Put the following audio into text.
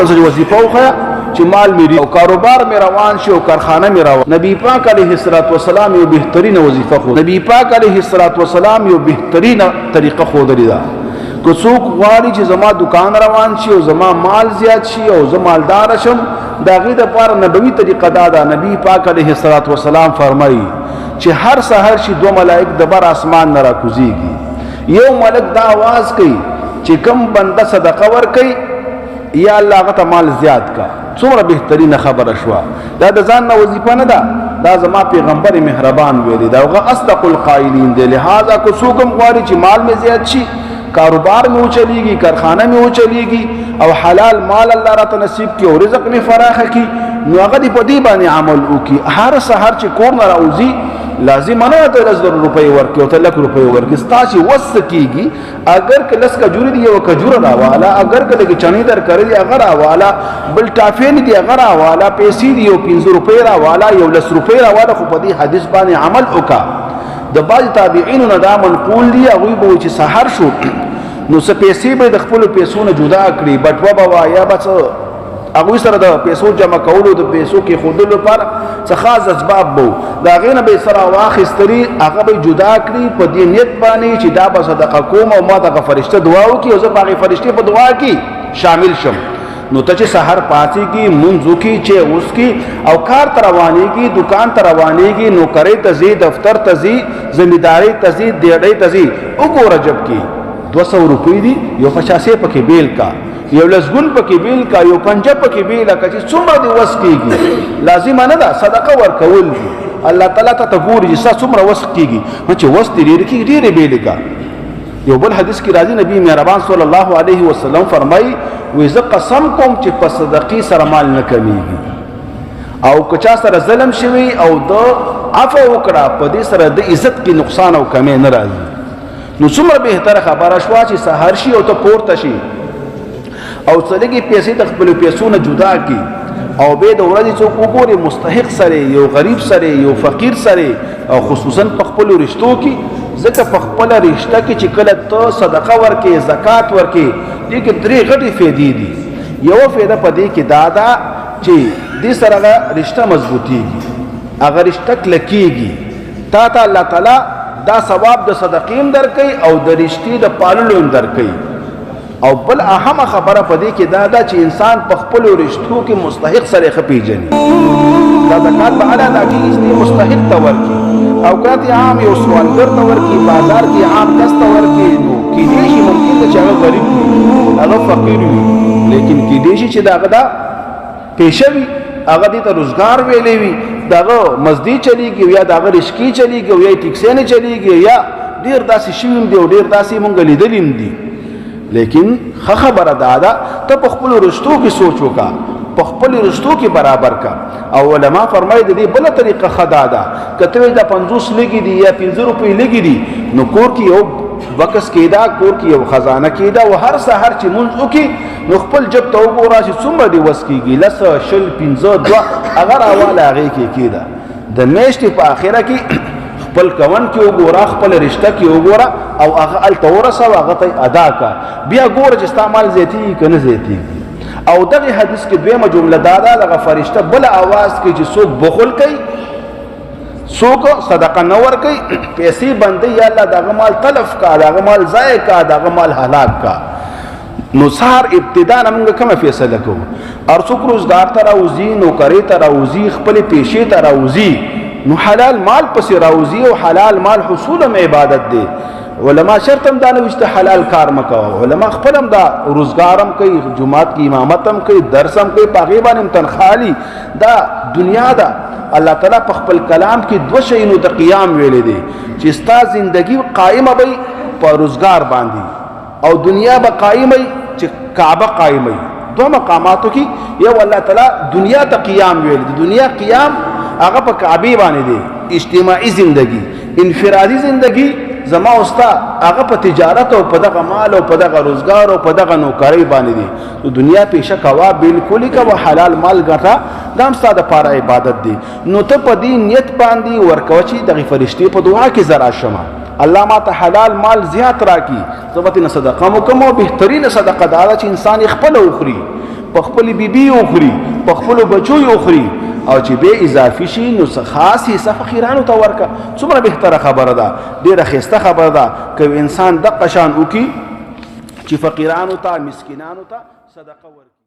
څه وظیفه وخیا چې مال مې او کاروبار مې روان شي او کارخانه مې روان. نبی پاک علیه الصلاۃ والسلام یو بهترین وظیفه خو نبی پاک علیه الصلاۃ والسلام یو بهترین طریقه خو درې ده. که څوک غواړي چې زما دکان روان شي او زما مال زیات شي او زه مالدار شم، دا غي د پاره نبوي طریقه دا ده. نبی پاک علیه الصلاۃ والسلام فرمایي چې هر سحر شي دوه ملائک د بر اسمان نه راکوزیږي. یو ملک دا आवाज کوي چې کم بنده صدقه ور کوي یا الله هغه ته مال زیات کا. څومره بهترینه خبره شوه. دا د ځان نه وظیفه نه ده، دا زما پیغمبر مهربان ویلي دا، هغه اصدق القائلین دی. لہذا که څوک هم غواړي چې مال مې زیات شي، کاروبار مې وچلیږي، کارخانه مې وچلیږي او حلال مال الله راته نصیب کړي او رزق مې فراخه کړي، نو هغه دې په دې باندې عمل وکړي. هر سحر چې کور نه راوځي لازم نه ده 10,000 روپۍ ورکړي او ته لک روپۍ ورکړي، ستا چې وس کېږي. اگر که لس کجوري دی یو کجوره راواله، اگر که لږې چڼې در کړې دي هغه راواله، بل ټافین دي هغه راواله، پیسې دي یو 5 روپۍ راواله، یو 10 روپۍ راواله، خو په دې حدیث باندې عمل وکړه. د بعض تابعینو نه دا منقول دي، هغوی به چې سحر شو نو څه پیسې به د خپلو پیسو نه جدا کړي، بټوه به وه یا به څه هغوی سره د پیسو جمع کولو د پیسو کېښودلو لپاره څه خاص اسباب به وو، د هغې نه به یې څه راواخیستلي، هغه به یې جدا کړي په دې نیت باندې چې دا به صدقه کوم او ما دغه فرشته دعا وکړي او زه په هغې فرشتې په دعا کې شامل شم. نو ته چې سحر پاڅېږي، مونځ وکړي، چای وڅکي او کار ته روانېږي، دکان ته روانېږي، نوکرۍ ته ځي، دفتر ته ځي، زمیندارۍ ته ځي، دیړۍ ته ځي، وګوره جب کې 200 روپۍ دي، یو 50 پکې بیل کا، یو لسګون پکې بیل کا، یو پنجه پکې بیل کا، چې څومره دې وس کېږي. لازمه نه ده، صدقه ورکول دي. الله تعالی ته ګوري چې ستا څومره وس کېږي، نو چې وس دې ډېر کېږي ډېرې بیلې کا. یو بل حدیث کې راځي نبی مهربان صلی الله علیه وسلم فرمایي وی زه قسم کوم چې په صدقې سره مال نه کمیږي، او که چا سره ظلم شوی او د عفو وکړه په دې سره د عزت کې نقصان او کمی نه راځي. نو څومره بهتره خبره شوه چې سحر شي او ته پورته شي او څه لږې پیسې د خپلو پیسو نه جدا کړي او به د ورځې څوک وګوري مستحق سره، یو غریب سره، یو فقیر سره، او خصوصا په خپلو رشتو کې، ځکه په خپله رشته کې چې کله ته صدقه ورکې، زکات ورکې، دې کې درې غټې فایدې دي. یوه فایده په دې کې دا ده چې دې سره هغه رشته مضبوطیږي، هغه رشته کلکیږي، تا ته الله تعالی دا ثواب د صدقې هم درکوي او د رشتې د پاللو هم درکوي. او بل اهمه خبره په دې کې دا ده چې انسان په خپلو رشتو کې مستحق سره ښه پېژني. دا زکات به هله ادا کېږي چې دی مستحق ته ورکړي، او که ته عام یو سوالګر ته ورکړي، بازار کې عام کس ته ورکړي، نو کېدای شي ممکن ده چې هغه غریب وي، هغه فقیر وي، لیکن کېدای شي چې د هغه دا پیشه وي، هغه دې ته روزګار ویلی وي، د هغه مزدې چلیږي یا د هغه رشکې چلیږي او یا یې ټیکسیانې چلیږي، یا ډېر داسې شوي هم دي او ډېر داسې مونږ لیدلي هم دي. لیکن ښه خبره دا ده ته په خپلو رشتو کې سوچ وکړه، په خپلو رشتو کې برابر کا. او علما فرمایي د دې بله طریقه ښه دا ده که ته وایې دا 50 لږې دي یا 5 روپۍ لږې دي، نو کور کې یو بکس کېده، کور کې یو خزانه کېده، او هر سحر چې مونځ وکړي نو خپل جب ته وګوره چې څومره دې وس کېږي، 10 20 5 2 هغه راواله هغې کې کېده. د میاشتې په آخره کې خپل کون کې وګوره، خپل رشته کې وګوره او هغه هلته ورسوه، هغه ته ادا کا، بیا ګوره چې ستا مال زیاتېږي که نه زیاتېږي. او دغه حدیث کې دویمه جمله دا ده، دغه فرشته بل आवाज کوي چې څوک بخل کوي، څوک صدقه نه ورکوي، پیسې بندي، یا الله دغه مال تلف کا، دغه مال ضایع کا، دغه مال هلاک کا. نو سهار ابتدا نه موږ کومه فیصله کوو؟ هر څوک روزګار ته راوځي، نوکرۍ ته راوځي، خپلې پیشې ته راوځي، نو حلال مال پسې راوځي، او حلال مال حصول هم عبادت دی. علما شرط هم دا نه وي چې حلال کار مه کوه، علما خپل هم دا روزګار هم کوي، جومات کې امامت هم کوي، درس هم کوي، په هغې باندې هم تنخوا لي. دا دنیا ده. الله تعالی په خپل کلام کې دوه شیانو ته قیام ویلی دی چې ستا زندگی قائمه به په روزګار باندې، او دنیا به قائمه چې کعبه قائمه. دوه مقاماتو کې یو الله تعالی دنیا ته قیام ویل، د دنیا قیام هغه په کعبه باندې دی، اجتماعي زندگی، انفرادي زندگی زما اوستا هغه په تجارت او په دغه مال او په دغه روزګار او په دغه نوکرۍ باندې دی. نو دنیا پیشه کوا، بالکل کوا، حلال مال ګټه، دا هم ستا دپاره عبادت دی. نو ته په دې نیت باندې ورکوه چې دغې فرشتې په دعا کې زه راشم، الله ما ته حلال مال زیات راکړي، زه به ترېنه صدقه هم وکړم. او بهترینه صدقه دا ده چې انسان یې خپله وخوري. په خپل بیبي وخوري، په خپل بچو وخوري، او چې به اضافي شي نو څه خاص حصه فقیرانو ته ورکه. څومره بهتره خبره ده، ډیره ښایسته خبره ده که انسان دقه شان وکړي چې فقیرانو ته، مسکینانو ته صدقه ورکړي.